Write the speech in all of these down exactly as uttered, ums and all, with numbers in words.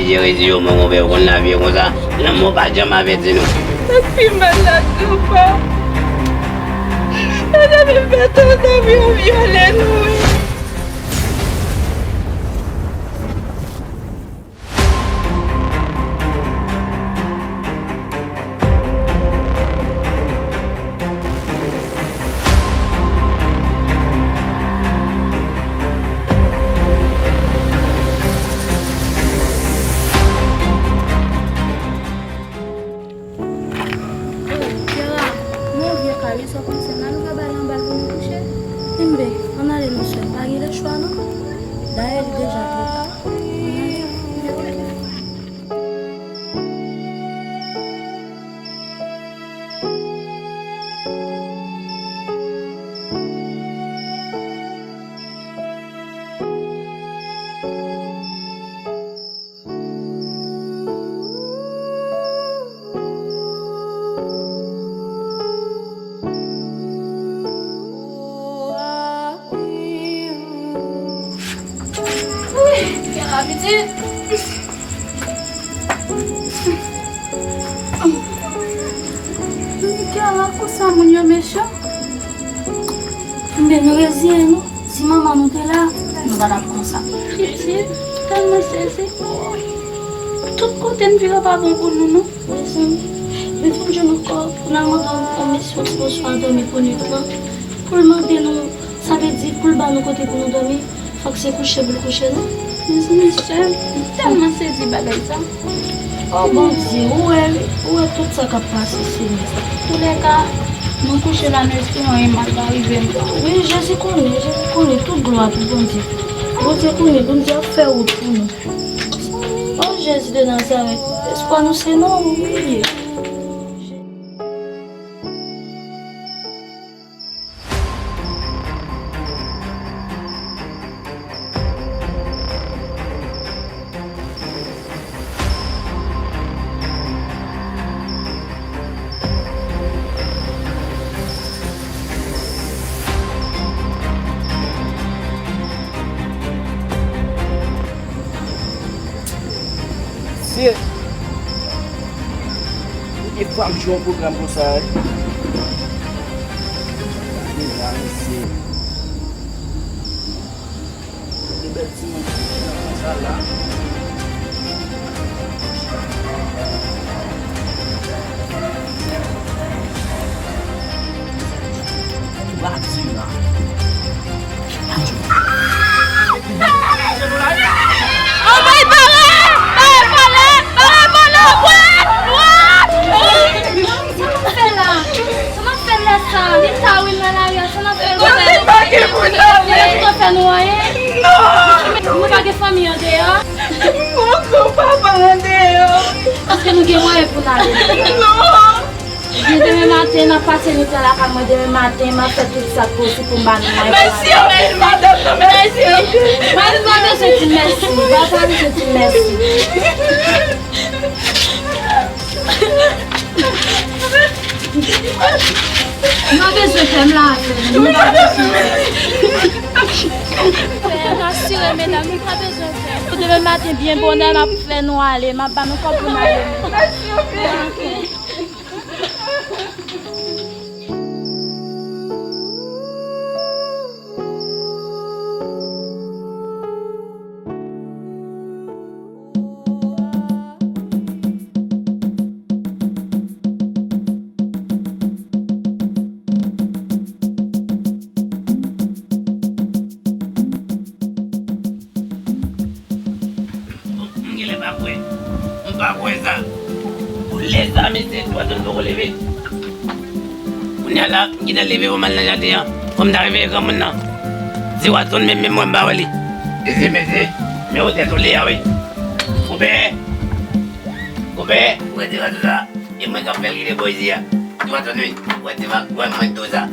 Jerezi yo, mon konpè, ou konn lavi e konsa. Lanmò pa janm avèti nou. Sa k pi mal la, Grandpa, se depi m fè trant an pou yo vyole nou wi. Kiara, mwen vye kay wi, sa w panse? N al ou ka bay anba l pou nou kouche? Enben, ann ale non sè m, pa gen lechwa non. Dayè li deja twò ta. Ann ale. Wi, Kiara pitit. Kiara, konsa moun yo mechan. Enben, nou reziyen nou. Si manman nou te la, nou pa t ap konsa. Pitit, tèlman sezi. Tout kote n vire pa bon pou nou, non. Mezanmi, yo vin jwenn ankò pou n al mande yon mesye yon ti bonswa dòmi pou nwit lan. Pou l mande nou, sa vle di pou l ba nou kote pou nou dòmi, fòk se kouche pou l kouche, non? Mezanmi, sè m, m tèlman sezi bagay sa. O Bondye, ou wè, ou wè tout sa k ap pase, Senyè. Toulèka, mwen kouche la, nou espere anyen mal pa rive m. Wi, Jezi konnen, Jezi konnen, tout glwa pou Bondye. Bondye konnen, Bondye ap fè wout pou nou. O Jezi de Nazarèt, espwa nou se nan ou li ye. Mesye, premye fwa m jwe yon pwogram konsa wi. Gade la, mesye. De bèl timoun konsa la. Pati la. Oh my God! Barè vòlè! Barè vòlè! What? What? Sa n ap fè la? Sa n ap fè lè sa? Li ta wi nan lari a, sa n ap fè lè sa? Kote pa gen moun nan men. Yo tout fè nou anyen? Non! Nou pa gen fanmi andeyò? Mon gran papa andeyò. Èske nou gen mwayen pou n ale? Non! Byen, demen maten, n ap pase nwit la lakay mwen. Demen maten, m ap fè tout sa k posib pou m ba nou mwayen pou n ale. Mèsi anpil, madanm, mèsi anpil. Mwen pa bezwen di mèsi. Mwen pa bezwen di mèsi. Nou pa bezwen fè m la avè nou. Nou pa bezwen. Fè rasire medam, nou pa bezwen fè. Pou demen maten byen bonè, m ap fè nou ale, m ap ba nou kòb pou n ale. Mèsi anpil. M genlè pa kwè. M pa kwè sa. Pou lè sa, mesye, Edwardson poko leve. Kounye a la, m gentan leve pou m al nan jaden an. Fò m ta reveye granmoun nan. Se Edwardson menm, menm mwen m pa wè li. Mesye, mesye, men ou tèt ou li a wi. Konpè, konpè, ou rete la tou sa. E mwen k ap fè l kite bò isi a. Edwardson wi, ou wè ti va, ou wè mwen tou sa.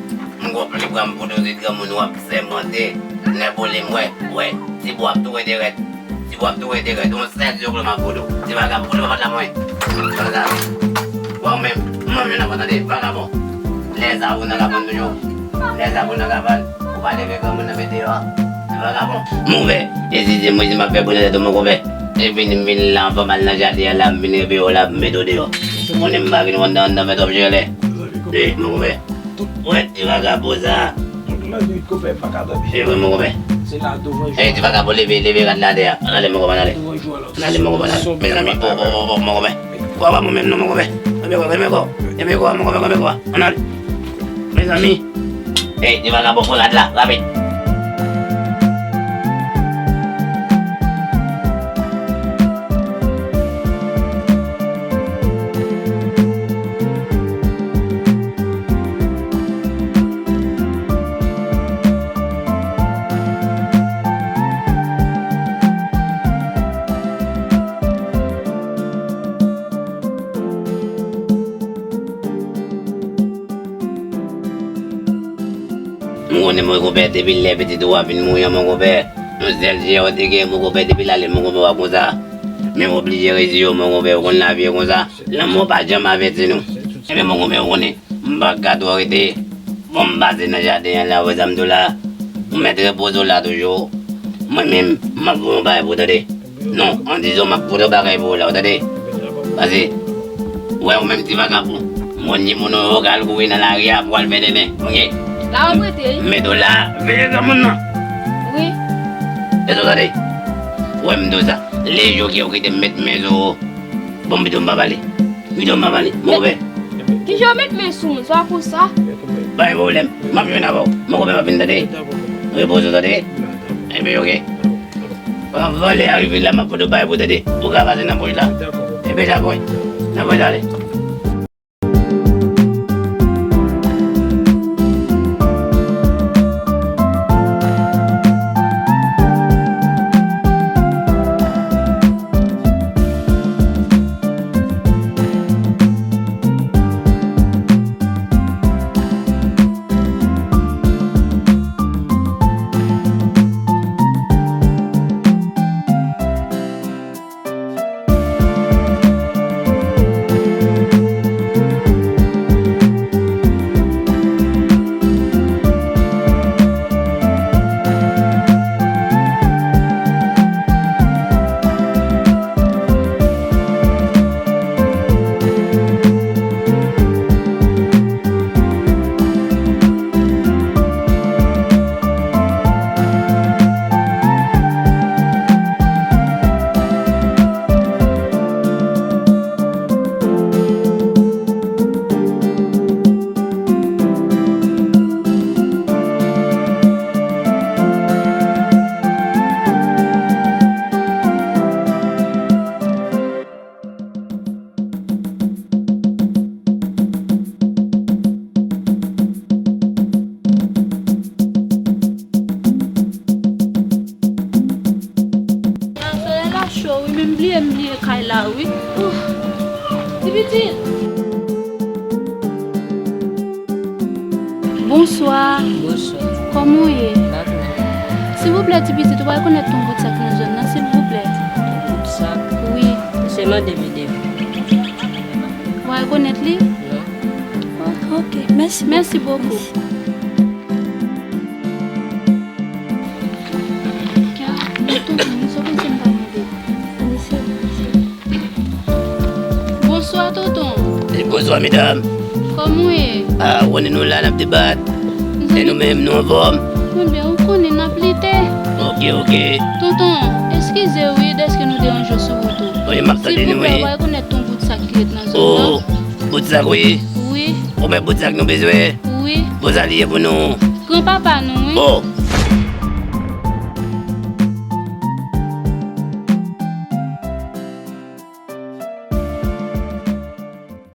M gon pli pran m pou doze granmoun w ap sèmante. Nèbolim, wè, wè, ti bò ap tou rete rèd. Ti bò ap tou rete rèd. Yon sèl zye klò m ap fout ou. Ti vagabon, fout ou pa la mwen. Vagabon. Wè ou menm, m ap jwenn nan pòt tande, vagabon. Lè sa ou nan kabann toujou. Lè sa ou nan kabann. Ou pa leve granmoun nan mete deyò. Ti vagabon. Move. E si se mwen, si m ap fè bonè tèt ou, mon konpè. E vini, m vin la, anvan m al nan jaden an la, m vin reveye w la, m mete w deyò. Ou konnen m pa vin anndan, anndan fè twòp chalè. Wi, mon konpè. Wè, ti vagabon sa. Tout lannuit konpè pa ka dòmi. E vre, mon konpè. Se la douvan jou. Ey, ti vagabon, leve, leve rad la atè a. Ann ale, mon konpè, ann ale. Douvan jou alò. Ann ale, mon konpè, ann ale. Mezanmi, oh, oh, oh, oh, mon konpè. Kwa pa mwen menm non, mon konpè. Kenbe kò, kenbe kò. Kenbe kò, mon konpè, kenbe kò. Ann ale. Mezanmi. Ey, ti vagabon, pran rad la, rapid. M konnen, mon konpè, depi lè pitit ou a fin mouri an, mon konpè, yon sèl jè ou te gen, mon konpè, depi l ale, mon konpè, w ap konsa. Men w oblije rezi yo, mon konpè, ou konn lavi e konsa. Lanmò pa janm avèti nou. Ebyen, mon konpè, ou konnen, m pa ka twò rete. Bon, m pase nan jaden an la, ou wè sa m di w la. Ou mèt repoze w la toujou. Mwen menm, m ap voye yon bagay pou ou, tande. Non, an dizon, m ap pote yon bagay pou ou la, ou tande? Pase, wè, ou menm ti vagabon, m konn ki moun ou yo k al kouri nan lari a pou al fè nenmen, oke? La w ap rete, wi. M mete w la, veye granmoun nan. Wi. Èske w tande? Wè, m di w sa, lejou ke ou kite m met men sou ou, bon, m pito m pa pale. M pito m pa pale, mon konpè. Kijan w met men sou m, sa pou sa? Pa gen pwoblèm, m ap jwenn avè w, mon konpè, m ap vin, tande? Repoze w, tande? Ebyen, oke. Anvan lè a rive la, m ap pote w bagay pou tande. Ou ka pase nan pòch la. Epi sa bon. Nan pòch la ale. Ah, solèy la cho wi, men m bliye, m bliye kay la wi. Ouh. Ti pitit. Bonswa. Bonswa. Kòman w ye? M pa twò byen. Silvouplè, ti pitit, ou pa rekonèt yon bout sak nan zòn nan, silvouplè? Yon bout sak? Wi. Eseye mande m ede m. Ou pa rekonèt li? Non. Oh, ok. Mèsi. Mèsi bokou. Bonswa, tonton. E bonswa, medam. Kòman w ye? Ah, ou konnen nou la, n ap debat. E nou menm, nou anfòm? Mwen byen, ou konnen n ap lite. Ok, ok. Tonton, eskize wi dèske nou deranje w sou wout ou. Wi, m ap tande nou, wi. Silvouplè, ou pa rekonèt yon bout sak ki ret nan zòn nan? Oh, bout sak, wi. Wi. Ou mèt bout sak nou bezwen? Wi. Bon, sa li ye pou nou? Granpapa nou, wi. Oh.